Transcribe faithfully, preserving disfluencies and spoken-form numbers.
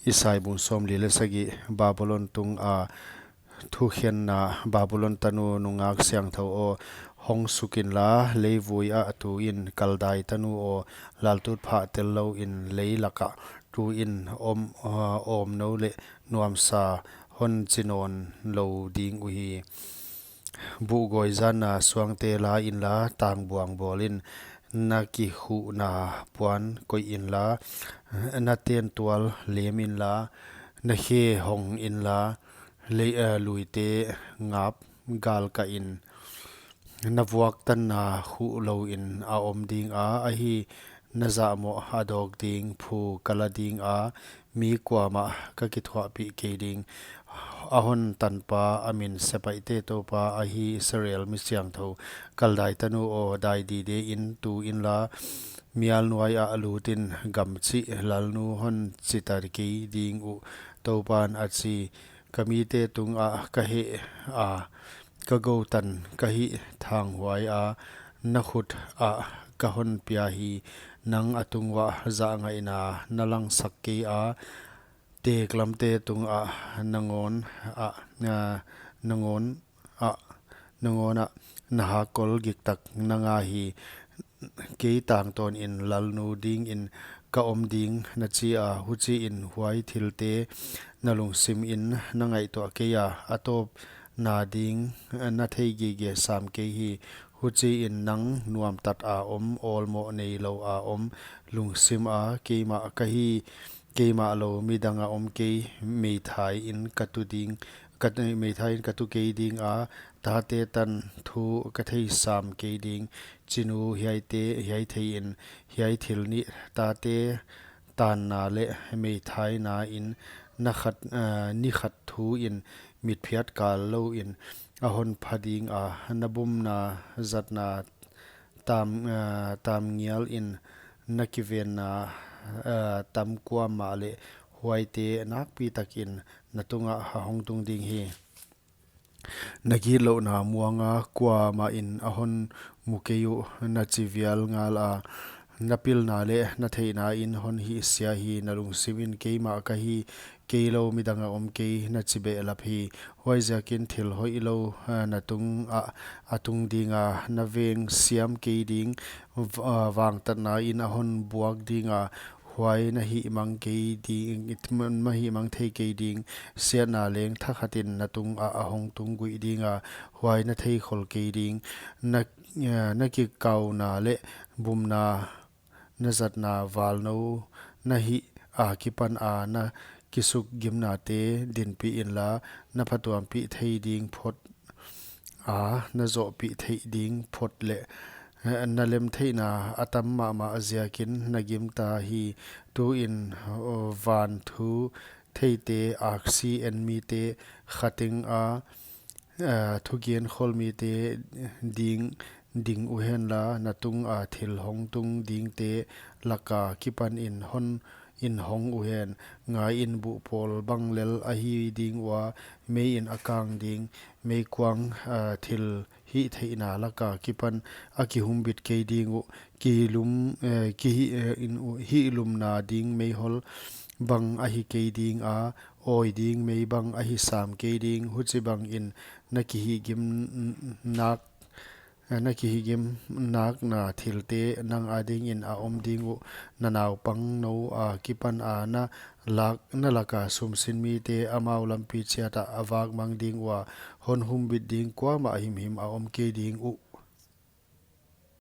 Isai bung sawmli leh sagih. Babulon tunga thukhenna. Babulon tanu nungak siangthou aw, hong suk inla, leivui ah tu in. Kaldai tanu aw, laltutphah tel louin lei lakah tu in. Om, ah, awmnou leh nuamsa hon chi nawn lou ding uhi. Buhgawi zanna suangte la inla, tangbuang bawl in. Na kikhuhna puan koih inla, na tentual lem inla, na khe hong inla, lei, eh, luite ngap galkah in. Na vuaktanna khuh louin a om dinga, ahi, na zahmoh a dawk ding. Phu ka la dinga, mi kuamah ka kithuahpih kei ding. A hon tanpa, a min Sepaihte Toupa ahi, Israel mi siangthou. Kaldai tanu aw, dai dide in tu inla, mial nuai ah lut in. Gamchih lalnu hon chita kei ding uh, Toupan a chi. Ka mite tungah ka heh a, ka goutan ka hih thanghuai a, na khut ah ka hon pia hi. Nang a tung uah zahngaihna na langsak kei a, teklamte tungah nangawn ah, ah, nangawn ah, nangawn ah na hakkol giktak na nga hi. Kei tangtawn in lalnu dingin ka om ding, na chi a. Huchiin huai thilte na lungsim in na ngaihtuah kei a, a tawpna ding na thei gige sam kei hi. Huchiin nang nuamtat a om, awlmoh neilou a om, lungsim a, keimah ka hi, keimah lou midang a om kei, meithai in ka tu ding, ka, meithai in ka tu kei dinga, tate tan thu ka thei sam kei ding. Chinu hiaite, hiai thei in, hiai thil nih, tate tanna leh meithaina in, na khat, ah, ni khat thu in, mitphiat kal louin a hon pha dinga, na bumna zatna tam, ah, tam ngial in, na kivenna, ah, tam kuamah leh, huaite nakpi takin na tungah a hong tung ding hi. Na gitlouhna muanga kuamah in a hon mu kei uh, na chi vial ngal a. Na pilna leh na theihna in hon hihsia hi. Na lungsim in keimah ka hi, kei lou midang a om kei, na chi behlap hi. Huaiziakin thil hoihlou, ah, na tungah a tung dinga, na veng siam kei ding, v-, ah, vangtatna in a hon buak dinga, huai na hihmang kei ding, na hihmang thei kei ding. Siatna leng thakhatin na tungah a hong tung guih dinga, huai na thei khol kei ding. Na, eh, na kikauna leh bumna, na zatna valnou na hih akipan a na kisukgimnate dinpih inla, na phatuampih thei ding phot a na zohpih theih ding phot leh, eh, na lemtheihna a tam mahmah ziakin na gimta hi. Tuin, oh, van thu theite, aksi en mite khateng a, eh, thugen khol mite ding, ding uhenla, na tunga thil hong tung dingte laka kipan in hon in hong uhen. Ngaiin, buhpawl bang lel ahi ding ua, meiin a kang ding. Meikuang, ah, thil hihtheihna laka kipan a kihumbit kei ding uh. Kilum, eh, kihi, eh, in uh, hihlumna ding meihol bang ahi kei dinga, awi ding mei bang ahi sam kei ding. Huchibangin na kihihgim nak, na kihihgim nakna thilte nang adingin a om ding uh. Na naupangnou akipan a na lak, na laka sumsin mite amau lampi chiata a vakmang ding ua, hon humbit ding kuamah himhim a om kei ding uh.